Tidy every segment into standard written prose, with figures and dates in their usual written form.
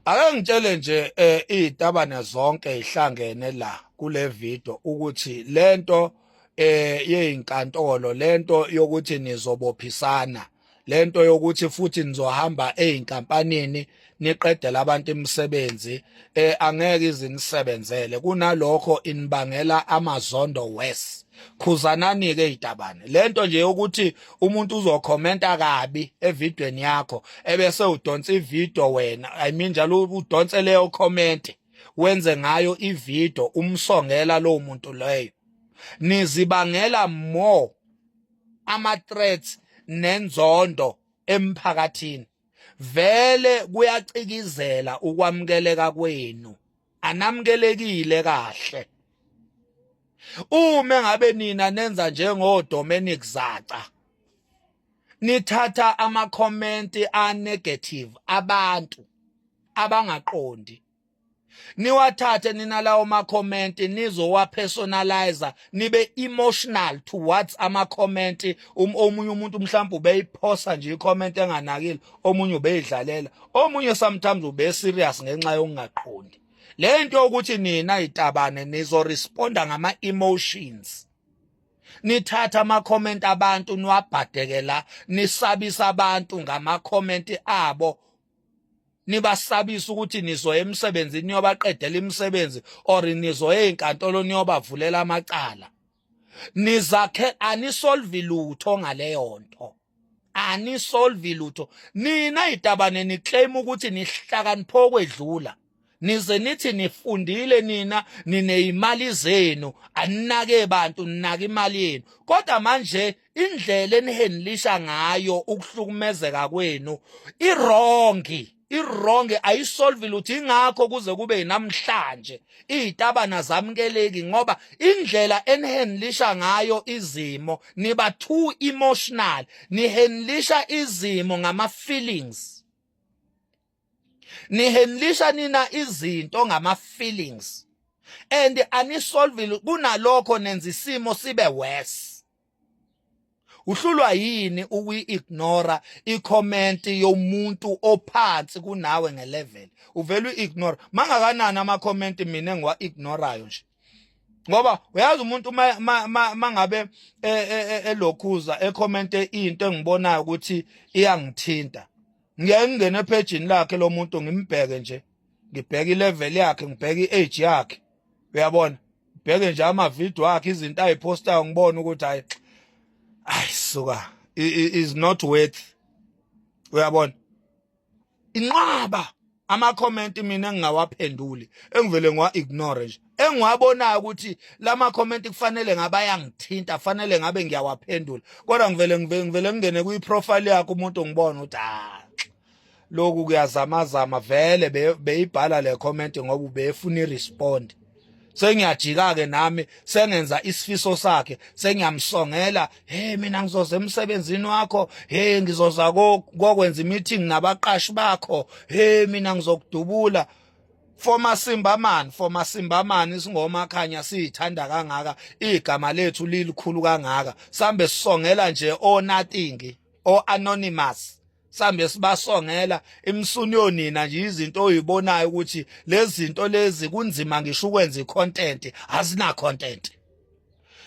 Ake ngitshele nje izitabane zonke ihlangene la kule video ukuthi lento yezinkantolo, lento yokuthi nizobophisana, lento yokuthi futhi nizohamba ezinkampanini niqedela abantu imisebenzi, angeke izinisebenzele. Kunalokho inibangela amazondo worse. Khuzanani ke itabane. Lento nje yokuthi umuntu uzokhomenta kabi evidweni yakho ebese udonsa ivideo wena, I mean njalo udonse leyo comment wenze ngayo ivideo umsongela lowo muntu leyo, nizibangela more ama threats nenzondo emphakathini. Vele kuyacikizela ukwamukeleka kwenu, anamkelekile kahle. Uma ngabe nina nenza njengo Dominic Zaca, nithatha ama comment a negative abantu abangaqondi, niwathathe nina lawo ma comment, nizowa personalize, nibe emotional towards ama comment. Omunye umuntu mhlawumbe ubeyiphosa nje i-comment enganakile, omunye ubeyidlalela, omunye sometimes ube serious ngenxa yokungaqondi. Lento ukuthi nina itabane nizo responda ngama emotions, nithatha ama comment abantu niwabhadekela, nisabisa abantu ngama comment abo, nibasabisa ukuthi nizoya emsebenzini niyobaqedela imisebenzi or nizoya ezinkantolo niyobavulela amacala. Nizakhe anisolve lutho ngaleyo nto, anisolve lutho. Nina itabane niclaim ukuthi nihlakanipho kwedlula, nize nithi nifundile, nina nineyimali zenu, aninake bantu, ninaka imali yenu. Kodwa manje indlela enihandlisha ngayo ukuhlukumezeka kwenu i-wrong, i-wrong, ayisolve lutho. Ingakho kuze kube namhlanje izitabana zamukeleki, ngoba indlela enihandlisha ngayo izimo, niba too emotional, nihandlisha izimo ngama feelings, nihandlisha nina izinto ngama feelings and anisolve. Kunalokho nenza isimo sibe worse. Uhlulwa yini ukuyi-ignora i-comment yomuntu ophansi kunawe ngelevel? Uvele uyi-ignore. Mangakanani ama-comment mina engiwa-ignorayo nje, ngoba uyazi umuntu mangabe elokhuza ecommente into engibonayo ukuthi iyangithinta, ngiyaye ngingene ephejini lakhe lo muntu, ngimbheke nje, ngibheke ilevel yakhe, ngibheke i-age yakhe, uyabona, ngibheke nje amavidiyo akhe, izinto ayipostayo, ngibone ukuthi hayi, ayi suka, is not worth, uyabona. Inqwaba ama comment mina engingawaphenduli, engivele ngiwa ignore nje, engiwabonayo ukuthi lama comment kufanele ngabe ayangithinta, fanele ngabe ngiyawaphendula, kodwa ngivele ngingene kwi profile yakhe umuntu, ngibona ukuthi ah, lokhu kuyazamazama, vele beyibhala le comment ngoba ubefuna irespond. Sengiyajika ke nami, sengenza isifiso sakhe, sengiyamsongela: "Hey, mina ngizoza emsebenzini wakho. Hey, ngizoza kokwenza meeting nabaqashi bakho. Hey, mina ngizokudubula." For masimba man, for masimba man, singomakhanya siyithanda kangaka, igama lethu lilikhulu kangaka, sambe sisongela nje o nothing, o anonymous, sambe sibasongela imsuni yonina nje, izinto oyibonayo ukuthi lezi zinto lezi kunzima ngisho ukwenza icontent, azina content.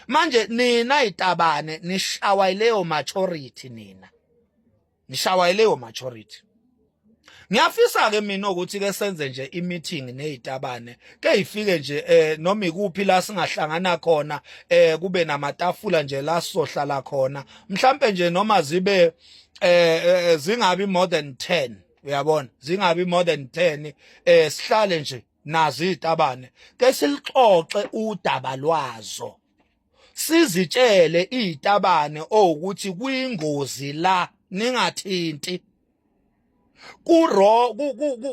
Manje nina itabane nishawa leyo maturity, nina nishawa leyo maturity. Ngiyafisa ke mina ukuthi ke senze nje i-meeting nezitabane, ke ifike nje noma ikuphi la singahlangana khona, kube namatafula nje la sizohlala khona, mhlambe nje noma zibe zingabi more than 10, uyabona, zingabi more than 10, sihlale nje nazo izitabane, ke silixoxe udaba lwazo, sizitshele izitabane ukuthi kuyingozi la, ningathinti kuro,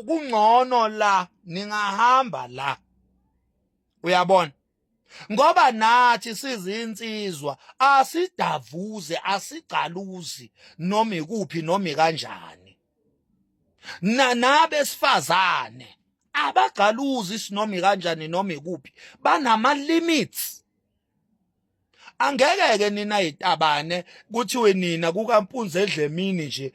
kungcono la, ningahamba la, uyabona, ngoba nathi sizinsizwa, asidavuze, asigcaluzi noma ikuphi noma kanjani. Na nabesifazane abagcaluzi sinoma kanjani noma ikuphi, banama limits. Angeke ke nina yitabane kuthiwe nina kukampunzi edlemini nje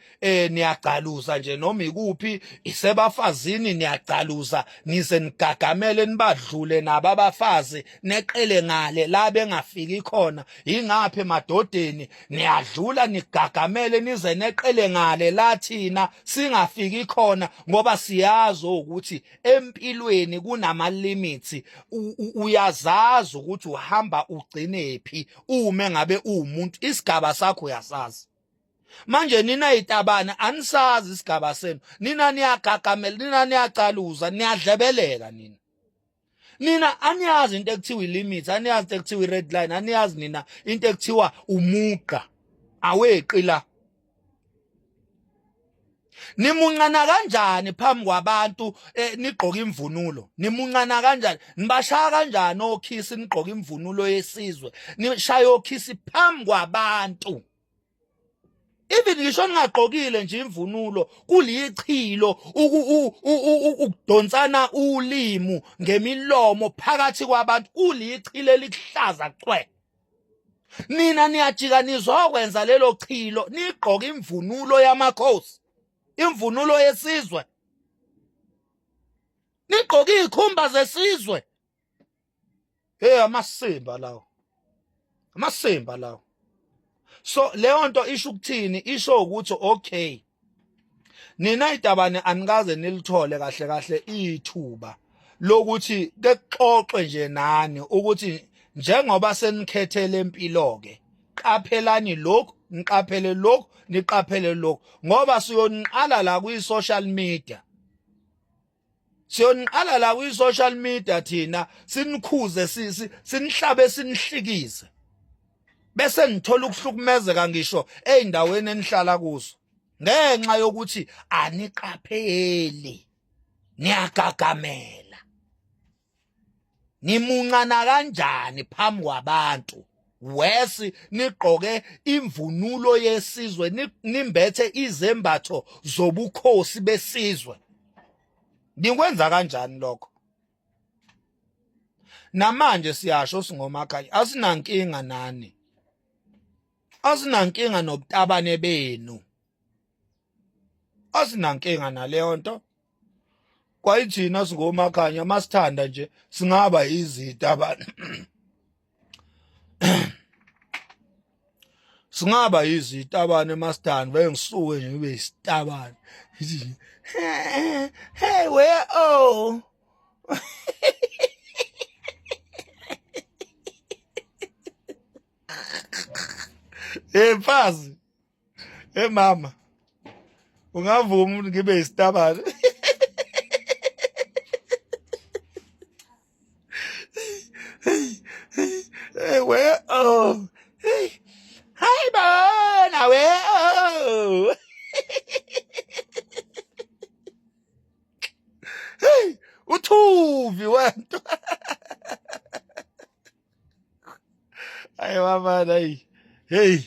niyagcaluza nje noma ikuphi isebafazini niyagcaluza nize nigagamele nibadlule nabo abafazi neqele ngale la bengafiki khona ingaphi emadodeni niyadlula nigagamele nize neqele ngale la thina singafiki khona ngoba siyazi ukuthi empilweni kunama limits. Uyazazi ukuthi uhamba ugcinephi ume ngabe uwumuntu, isigaba sakho uyasazi. Manje nina yitabane anisazi isigaba senu, nina niyagagamela, nina niyacaluza, niyadlebeleka nina. Nina aniyazi into ekuthiwa ilimit, aniyazi into ekuthiwa i-red line, aniyazi nina into ekuthiwa umugqa aweqi la. Nimuncana kanjani phambi kwabantu nigqoka imvunulo? Nimuncana kanjani? Nibashaya kanjani okhisi nigqoka imvunulo yesizwe? Nishaya okhisi phambi kwabantu. Even ngisho ningagqokile nje imvunulo kulichilo ukudonsana ulimu ngemilomo phakathi kwabantu, kulichilo elikuhlaza cwe. Nina niyajika nizokwenza lelo chilo nigqoke imvunulo yamakhosi, imvunulo yesizwe, nigqoke izikhumba zesizwe. Hey, amasimba lawo, amasimba lawo. So leyo nto isho ukuthini? Isho ukuthi okay, nina itabane anikaze nilithole kahle kahle ithuba lokuthi kekuxoxe nje nani ukuthi njengoba senikhethele empilo ke qaphelani lokhu, niqaphele lokhu, niqaphele lokhu, ngoba siyoniqala la kwi social media. Siyoniqala la kwi social media thina sinikhuze, sinihlabe, sinihlikize, bese nithola ukuhlukumezeka ngisho ezindaweni enihlala kuzo ngenxa yokuthi aniqapheli, niyagagamela. Nimuncana kanjani phambi kwabantu wesi nigqoke imvunulo yesizwe, nimbethe izembatho zobukhosi besizwe? Nikwenza kanjani lokho? Namanje siyasho singomakhanya, asinankinga nani, asinankinga nobutabane benu, asinankinga naleyo nto. Kwayithina singomakhanya masithanda nje singaba izitabane, singaba izitabane masithanda, bengisuke nje ngibe isitabane. Hey where oh Hey mfazi, hey mama, ungavuma ukuthi ngibe isitabane? Hey where oh hey hi bona we oh hey uthuvi wento. Ayi baba, hayi hey,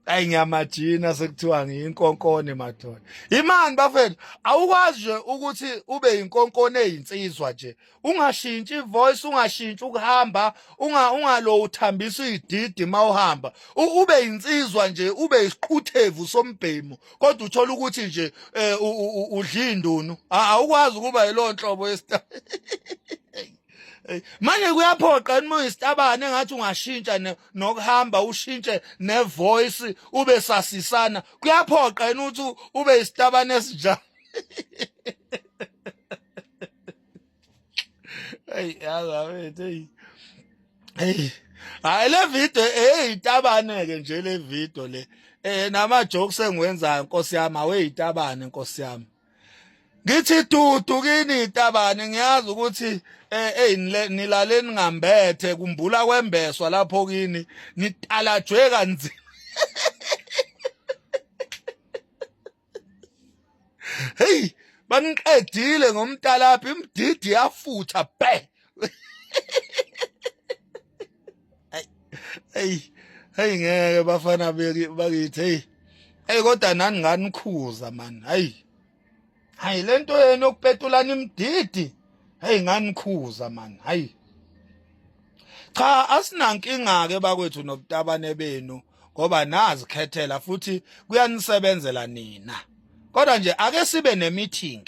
ayi ngiyamajina sekuthiwa ngiyinkonkone madoda. Imani bafethu, awukwazi nje ukuthi ube yinkonkone eyinsizwa nje, ungashintshi ivoice, ungashintshi ukuhamba, ungalo uthambisa ididi mawuhamba, ube yinsizwa nje, ube isiqhuthevu sombhemu, kodwa uthola ukuthi nje udla indunu. Awukwazi ukuba yiloo nhlobo yesita. Manje kuyaphoqa noma uyisitabane engathi ungashintsha nokuhamba, ushintshe nevoice, ube sasisana. Kuyaphoqa yini ukuthi ube isitabane esinjani? Hey yazi wethu, hey hey, hayi le video eyitabane ke nje le video le, nama jokes engiwenzayo nkosi yami, aweyitabane nkosi yami. Ngithi dudu kini itabane, ngiyazi ukuthi hey nilaleni ngambethe, kumbula kwembeswa lapho kini, nitalajwe kanzima. Hey baniqedile ngomtalaphi, imdidi yafutha bhe. Hey hey, ngeke bafana bakithi, hey hey, kodwa nani nganikhuza man. Hayi hayi, lento yenu yokupetulana imdidi, hey nganikhuza man. Hayi Cha, asinankinga ke bakwethu nobutabane benu, ngoba nazikhethela futhi kuyanisebenzela nina, kodwa nje ake sibe ne meeting.